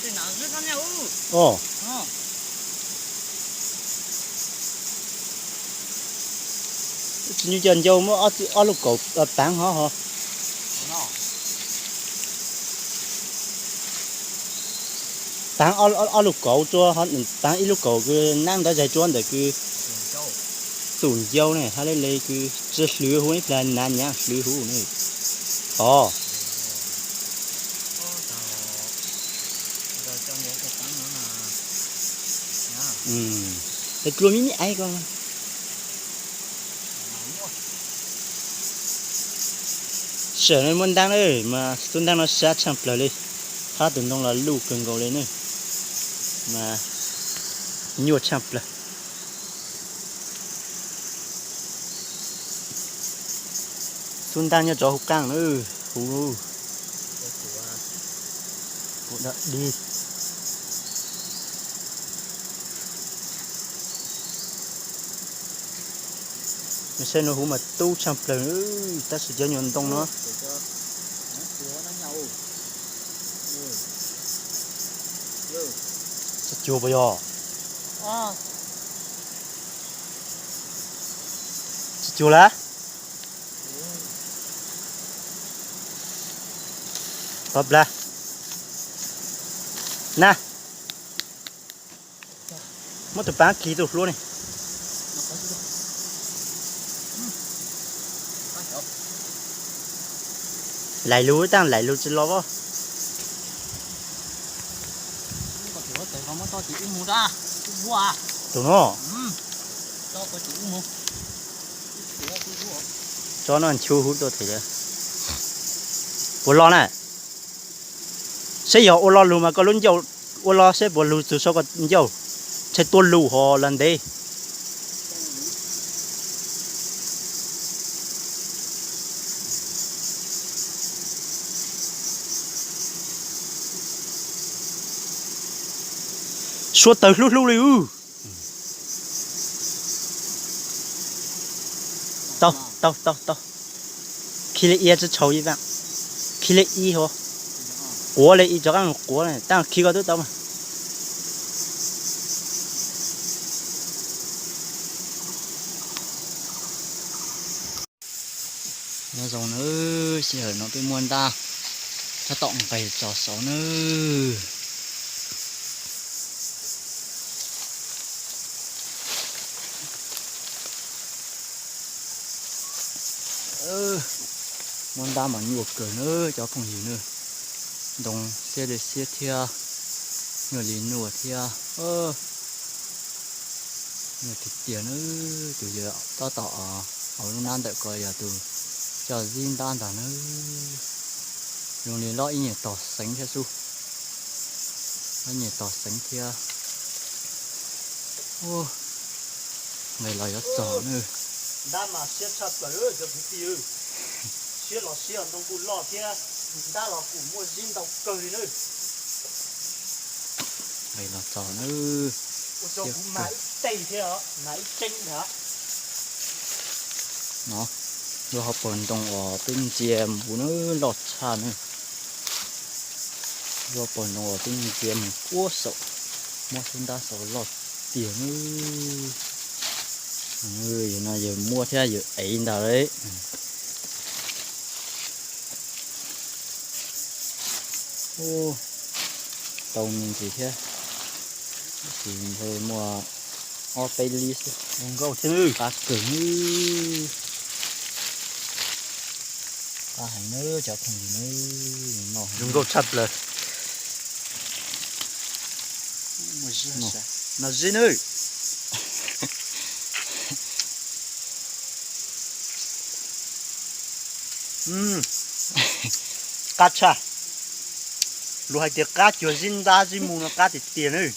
Tsis nyuj cov ncau muab ob lub kaus paav ho. Paav ob lub kaus rua, paav ib lub kaus kws nab ntawd zais rua ntawm kws tum ncau ne, ha le le kws tsi hlwv huv ib plag na nyaav hlwv huv ne. Os. Tes dlua mi mi aiv ko. Sawm no muaj ntaab na, mas xub ntaab no sab tshaaj plawg li, hab tug ntoo los luj kawg nkaus li na, mas nyuaj tshaaj plawg. Xub ntaab nyob rov huv qaaj na, huv, huv dam dig. Saib no huv mas tub tshaaj plawg, tab sis cov nyuag ntoo no. Tsis cuag puas yog? Tsis cuag lawm. Pab plag na. Muab tus paab kis tug hlub ne. Laim lug, taag laim lug tsis los as. Tus no. Tso no nchu huv tuaj them. Puas los na? Saib yog ua lo lug mas koj lub ncauj, ua lo saib puas lug txug sau koj ncauj, tshe tuaj lug ho los ntev. Suav tawg hlub hlub li. Tau, tau, tau, tau. Khi li ib tsi tshau ib vaaj. Khi li ib ho. Quav li ib rov qaab quav, taab khi ko twb tau mas. Nyob zoo nawb, sij hawm no peb muaj ntab tab tom nqes txog saud nawb. Muaj ntab mas nyuaj kawg nawb cov phooj ywg nawb. Ntoo xiab li xiab thiab, nyuaj li nyuaj thiab. Nyuaj tiag tiag nawb. Tus yawg tab tom hauv lub nab ntawm ko yog tus coj zib ntab ntag nawb. Zoo li lob ib nyuag tog xeev thiab xwb. Lob ib nyuag tog xeev thiab. Nqes los yuav txog nawb. Ntab mas siab tshaj plaws cov kwv tij. Siab los siab ntoo kuj loj thiab, ntab los kuj muaj zib ntau kawg li nawb. Nqes los txog nawb. Ua rau kuv mag ib teg thiab, mag ib tseeb ntag. No, lub hauv paus ntoo uas peb ntsia mus na, loj tshaj nawb. Lub hauv paus ntoo uas peb ntsia mus puag saum, muab xub ntab saud loj tiag nawb. Yawg no yawg muab thiab yawg ev ntag lauj. Tau me ntsis thiab, tab sis ntshe muaj ob peb lib xwb. Zoo nkauj thiab, qab kawg. Qab heev nawb cov phooj ywg nawb, zoo nkauj tshaj plaws. Nov zib nawb. Qab tshaj. Luag hais tias qab cuag zib ntab zib mu no qab tiag tiag nawb.